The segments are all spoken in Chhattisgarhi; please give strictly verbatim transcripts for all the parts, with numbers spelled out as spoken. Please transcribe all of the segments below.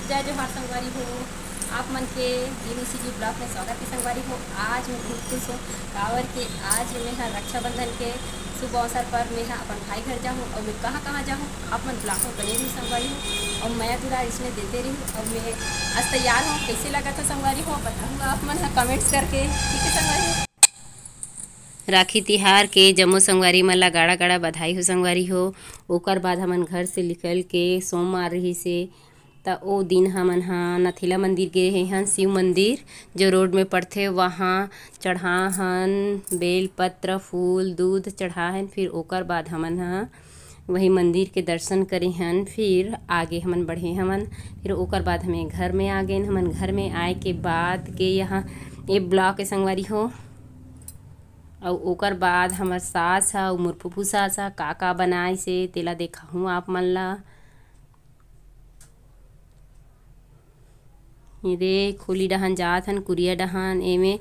जय जोहार संगवारी हो, आप मन के जीनी सीजी ब्लॉग में स्वागत है संगवारी हो। आज मैं बहुत खुश हूँ, काबर के आज मैं ह रक्षाबंधन के शुभ अवसर पर मैं ह अपन भाई घर जाहूँ और मैं कहाँ कहाँ जाहूँ, आप मन ब्लॉग में बने रही संगवारी हो और मया दुलार इसमें देते रही। और मैं आज तैयार हूँ, कैसे लगा था संगवारी हो बताऊँगा आप मन ह कमेंट्स करके, ठीक है संगवारी हो। राखी तिहार के जम्मो संगवारी मन ला गाड़ा गाड़ा बधाई हो संगवारी हो। ओकर बाद हमन घर से निकल के सोमवार रहिस हे, त ओ दिन हमन ह नथेला मंदिर गे रहे हन, शिव मंदिर जो रोड में पड़थे, वहाँ चढ़ा हन बेल पत्र, फूल, दूध चढ़ा हन। फिर ओकर बाद हमन ह वही मंदिर के दर्शन करे हन, फिर आगे हमन बढ़े हवन। फिर ओकर बाद हमें घर में आ गए। हमन घर में आए के बाद के यहाँ ये ब्लॉग के संगवारी हो, अउ ओकर बाद हमर सास ह अउ मोर फुफू सास ह का का बनाइस हे, तेला देखाहूँ आप मन ला। ये दे, खोली डहान जात हन, कुरिया डहान। एमे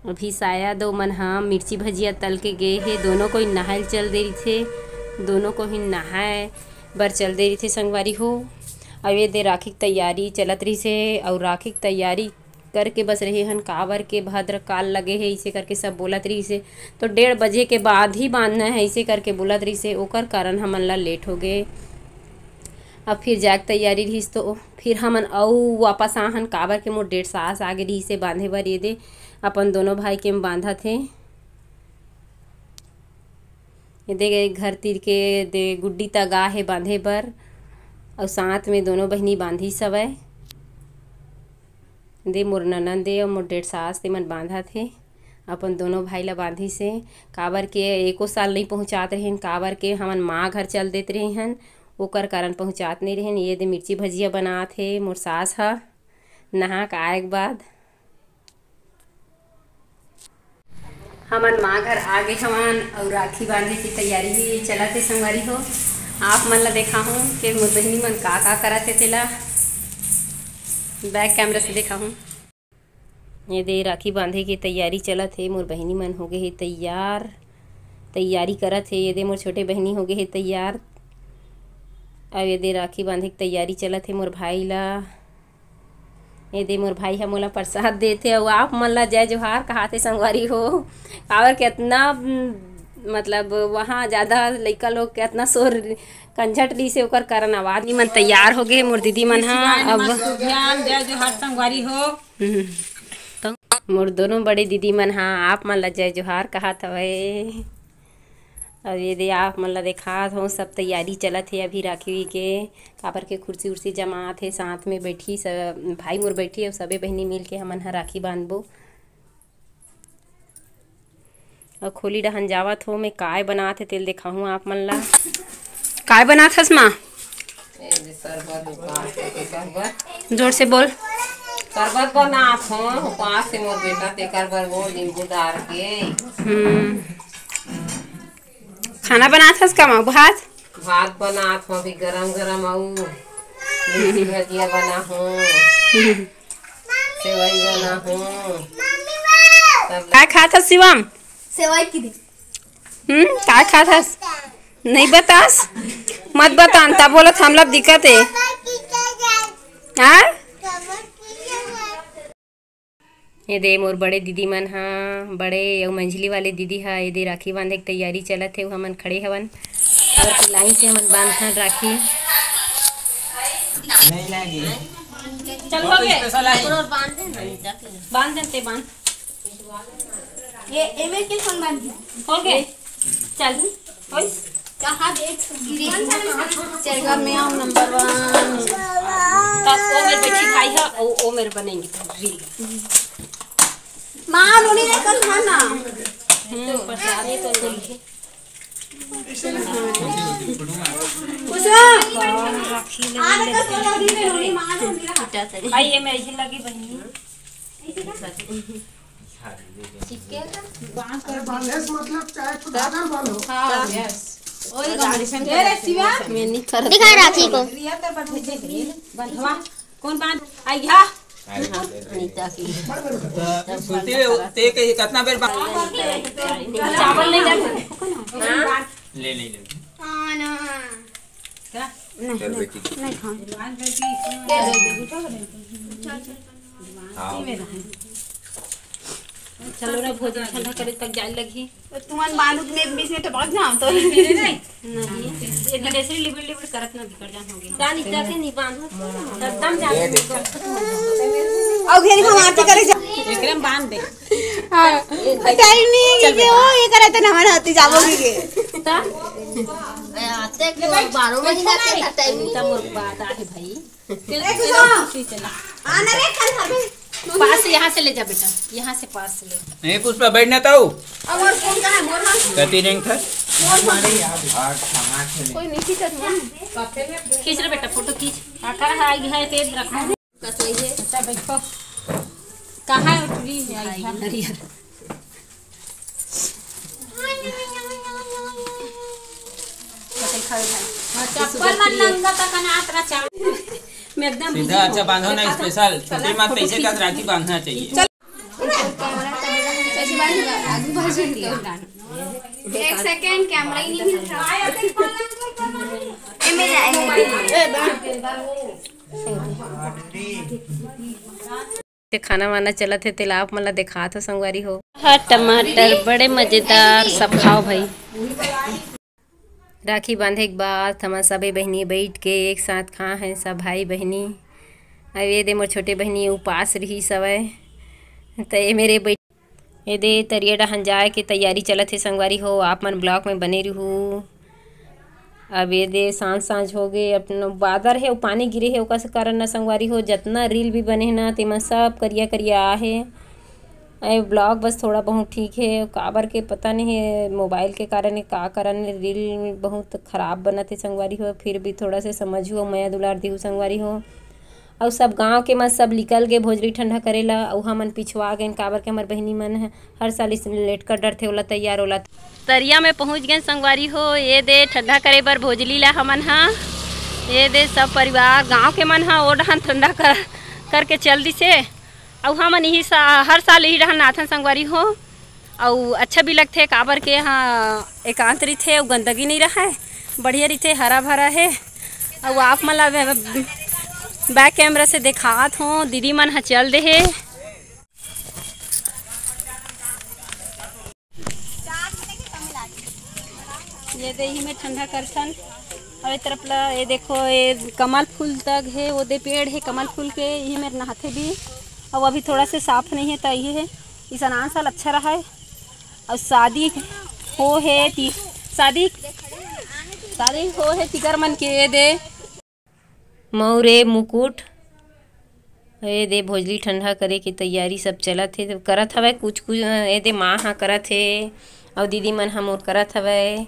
अभी शायद ओमन ह मिर्ची भजिया तल के गे हे। दोनों कोई नहाए ल चल दे रहिथे, दोनों कोई नहाए बर चल दे रहिथे संगवारी हो। अउ ये दे, राखी के तैयारी चलत रहिसे, अउ राखी के तैयारी करके बस रहे हन, काबर के भद्रकाल लगे हे, इसे करके सब बोलत रहिसे। तो डेढ़ बजे के बाद ही बांधना है, इसे करके बोलत रहिसे, ओकर कारण हमन ला लेट हो गए। अब फिर जाए के तैयारी रहिस, तो फिर हमन अउ वापस आ हन, काबर के मोर डेढ़ सास आगे रहिसे बांधे बर। ये दे, अपन दोनों भाई के बांधत हे। ये दे, घर तीर के दे गुड्डी तगा हे बांधे बर, अउ साथ में दोनों बहिनी बांधिस हवय। दे, मोर ननंद दे अउ मोर डेढ़ सास दे मन बांधत हे, अपन दोनों भाई ला बांधिस हे। काबर के एको साल नइ पहुँचात रहेन, काबर के हमन माँ घर चल देत रहे हन, ओकर कारण पहुँचात नइ रहेन। ये दे, मिर्ची भजिया बनात हे मोर सास ह नहा के आए के बाद। हमन माँ घर आ गे हवन अउ राखी बांधे के तैयारी भी चलत हे संगवारी हो। आप मन ला देखाहूँ के मोर बहिनी मन का का करत हे, तेला बैक कैमरा से देखाहूँ। ये दे, राखी बांधे के तैयारी चलत हे, मोर बहिनी मन हो गे हे तैयार, तैयारी करत हे। ये दे, मोर छोटे बहिनी हो गे हे तैयार। अब ये दे, राखी बांधे के तैयारी चलत हे मोर भाई ला। ये दे, मोर भाई ह मोला प्रसाद देथे अउ आप मन ला जय जोहार कहाथे संगवारी हो। काबर के अतना, उम, मतलब, वहाँ ज्यादा लइका लोग के अतना शोर कंझट रहिसे, ओकर कारण आवाज निमन। तैयार हो गे मोर दीदी मन ह। अब ध्यान, जय जोहार संगवारी हो। हम्म। तो मोर दोनों बड़े दीदी मन ह आप मन ला जय जोहार कहात हवय। अउ ये दे, आप मन ला देखात हूँ, सब तैयारी चलत हे अभी राखी के, काबर के कुर्सी उर्सी जमात हे, साथ में बैठी सब भाई मोर बैठी अउ सबे बहिनी मिल के हमन ह राखी बांधबो। अउ खोली डहन जावत हो, मैं काय बनात हे तेल देखाहूँ आप मन ला। काय बनात हस माँ? ए, जे शरबत उपास हे, तेकर बर। जोर से बोल। शरबत बनात हो, उपास हे मोर बेटा, तेकर बर वो नींबू डार के। हम्म। खाना बनात हस का माँ? भात? भात बनात हो अभी गरम गरम, अउ मिर्ची भजिया बना हो, सेवई बना हो। तब काय खात हस शिवम? सेवई की दे। हम्म, काय खात हस? नहीं बतास? मत बतान, तब बोलत हमला दिक्कत हे। हाँ? ये दे मोर बड़े दीदी मन हा, बड़े अउ मंझली वाले दीदी हा, ये दे राखी बांधे के तैयारी चलत हे, हमन खड़े हवन। और लाइन से हमन बांधथन राखी। नहीं लागे। चल, हो गए। स्पेशल है। बांध दे ना, बांध दे, ते बांध। ये एमे के कौन बांध दिया? हो गए। चल, होइस? कहाँ देख? चलगा में आओ नंबर वन। तब वो मेरे बच्ची खाई है, ओ, ओ मेरे बनेंगे तो रील। माँ, नोनी ने कल खाना। हम्म, प्रसाद ही तो देंगे। कुछ। राखी ले लेते हैं। आई, ये मेरी लगी बहनी। अरे बांधे से मतलब चाहे तो धागा बांधो। हाँ, यस। ओए, गाड़ी से ए रे शिवा। मैं नहीं करत। दिखा राखी को। प्रिया तो बंधवा। कौन बांध? आ, या। अनिता की। ते, ते के कितना बेर बांध? चावल नहीं जाते। हाँ? ले, ले, ले। क्या? नहीं, चल नहीं, बेटी। नहीं खाऊं। हाँ। चलो रे, भोजन ठंडा करे तक जाए लगी। तो तुमन बांधू के बीच में टपक जाओ तो। नहीं, नहीं, ये जैसे लिबड़ लिबड़ करत ना बिगड़ जान होगे। का निकल के नहीं बांधो, एकदम जान। और घेरी हम आरती करे जा। एकरे में बांध दे। हाँ, टाइम नहीं है कि वो ये करे तो नमन होती जाबो भी के। आते के बारह महीना के टाइम नहीं। मोर बात आहे भाई। ए, सुनो। आना रे, खान खा बे। पास से यहाँ से ले जा बेटा, यहाँ से पास से ले। नहीं, पुष्पा, बैठ ना ताऊ। अब और कौन का है? मोर मान। कति नहीं था। मोर मान। कोई नहीं खींचत मन। खींच रे बेटा, फोटो खींच। काका है, ये है, तेज रखना। का सही है। अच्छा, बैठो। कहाँ है उठरी है? आई है। हरियर। चप्पल मन नंगा तक अनाथ रहा चाल। मैं एकदम सीधा, अच्छा, बांधो ना, स्पेशल छोटी माँ पैसे का राखी बांधना चाहिए। एक सेकेंड, कैमरा ही नहीं मिल रहा। ए, मैं, ए, मैं। से खाना वाना चलत हे, तेला आप मन ला देखात हो संगवारी हो। हाँ, टमाटर बड़े मजेदार, सब खाओ भाई। राखी बांधे के बाद हमन सबे बहिनी बैठ के एक साथ खा हैं सब भाई बहिनी। अब ये दे मोर छोटे बहिनी उपास रही सवय, त ये मेरे बैठ, ये दे तरिया डहन जाए के तैयारी चलत हे संगवारी हो, आप मन ब्लॉग में बने रहू। अब ये दे सांझ सांझ हो गए, अपन बादर हे, पानी गिरे हे, ओकर से कारण न संगवारी हो, जतना रील भी बने हे ना, तेमन सब करिया करिया आहे। ए ब्लॉग बस थोड़ा बहुत ठीक हे, काबर के पता नहीं हे, मोबाइल के कारण हे, का कारण हे, रील बहुत खराब बनत हे संगवारी हो। फिर भी थोड़ा से समझू अउ मया दुलार दिहू संगवारी हो। अउ सब गांव के मन सब निकल गे भोजली ठंडा करे ला, अउ हमन पिछुआ गेन, काबर के हमर बहिनी मन ह हर साल इस लेट कर डरथे, ओला तैयार ओला। तरिया में पहुंच गेन संगवारी हो, ये दे ठंडा करे बर भोजली ला हमन ह, ये दे सब परिवार गांव के मन ह ओ डहन ठंडा कर, करके चल दिसे। अउ हमन इही सा-, हर साल इही डहन आथन संगवारी हो। अउ अच्छा भी लगथे, काबर के यहाँ एकांत रहिथे अउ गंदगी नहीं रहय, बढ़िया रहिथे, हरा भरा हे। अउ आप मन ला बै-, बैक कैमरा से देखात हों, दीदी मन ह चल दे हे। ये दे इही में ठंडा करथन। अउ ए तरफ ला, ये देखो, ये कमल फूल तक हे, वो दे पेड़ हे कमल फूल के, इही में नहाथे भी। अउ अभी थोड़ा से साफ नहीं हे, त इही हे। इसन आन साल अच्छा रहा है। अउ शादी हो हे ती, शादी, शादी हो हे तिकर मन के, ये दे। मौरे मुकुट, ए दे भोजली ठंडा करे के तैयारी सब चलत हे, करत हवय कुछ कुछ, ए दे माँ हा करत हे, अउ दीदी मन हा मोर करत हवय।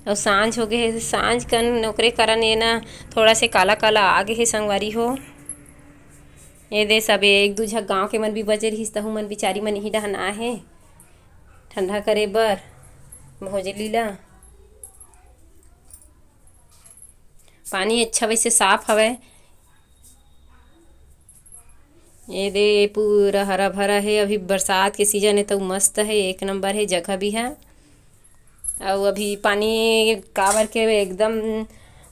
अउ सांझ हो गे हे, सांझ कन ओकरे कारण ए ना थोड़ा से काला काला आ गे हे संगवारी हो। ए दे सबे एक दू झक गाँव के मन भी बचे रहिस, तहू मन बिचारी मन इही डहन आए हे ठंडा करे बर भोजली ला। पानी अच्छा वैसे साफ हवय। ये दे पूरा हरा भरा हे, अभी बरसात के सीजन हे त मस्त हे, एक नंबर हे जगह भी हे। अउ अभी पानी काबर के एकदम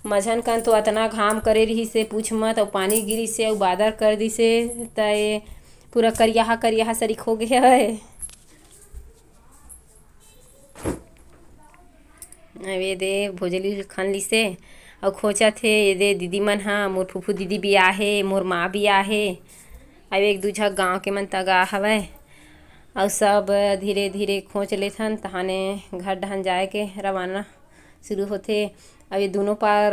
मझन कन तो अतना घाम करे रिहिस हे, पूछ मत, अउ पानी गिरिस हे अउ बादर कर दिस हे, त ये पूरा करियाहा करियाहा सरीख हो गे हवय। अब ये दे भोजली खन लिसे अउ खोचत हे। ये दे दीदी मन हा, मोर फूफू दीदी भी आहे, मोर माँ भी आहे। अब एक दू झक गाँव के मन तक आ हवय। अउ सब धीरे धीरे खोच लेथन, तहाने घर डहन जाए के रवाना शुरू होथे। अब ये दोनों पार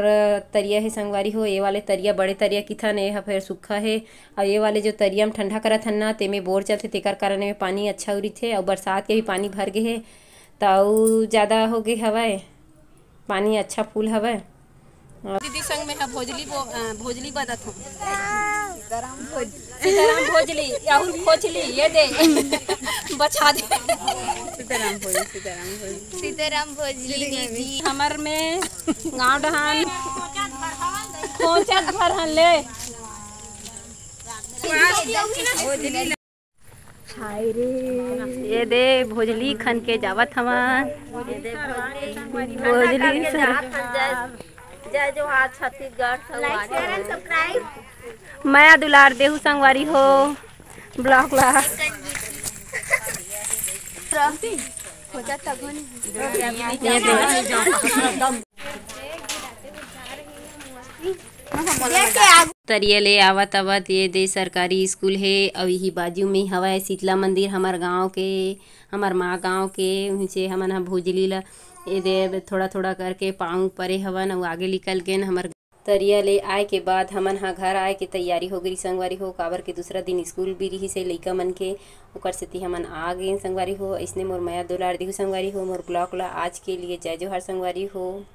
तरिया हे संगवारी हो, ये वाले तरिया बड़े तरिया किथन, ये ह फेर सूखा हे। अउ ये वाले जो तरिया म ठंडा करत हन ना, तेमे बोर चलथे, तेकर कारण एमे पानी अच्छा उरिथे। अउ बरसात के भी पानी भर गे हे, त अउ जादा हो गे हवय, पानी अच्छा फूल हवय। दीदी संग में ह भोजली बो-, अ, भोजली बदत हूँ। सीताराम भोजली, राहुल खोजली, ये दे। बचा दे। सीताराम भोजली, सीताराम भोजली। सीताराम भोजली दीदी। हमर में गाँव डहान खोचत भर हन ले। हाय रे। ये दे भोजली खन के जावत हवन। भोजली सर। जय जोहार छत्तीसगढ़ संगवारी हो। मया दुलार देहू संगवारी हो। ब्लॉग ला ये दे। तरिया ले आवत आवत ये दे सरकारी स्कूल हे, अउ इही बाजू में हवय शीतला मंदिर, हमर गांव के, हमर माँ गांव के। उहिंचे हमन ह भोजली ला ये दे थोड़ा थोड़ा करके पाँव परे हवन, अउ आगे निकल गेन। हमर तरिया ले आए के बाद हमन ह घर आए के तैयारी हो गई संगवारी हो, काबर के दूसरा दिन स्कूल भी रिहिस हे लइका मन के, ओकर सेती हमन आ गेन संगवारी हो। अइसने मोर मया दुलार देहू संगवारी हो, मोर ब्लॉग ला आज के लिए जय जोहार संगवारी हो।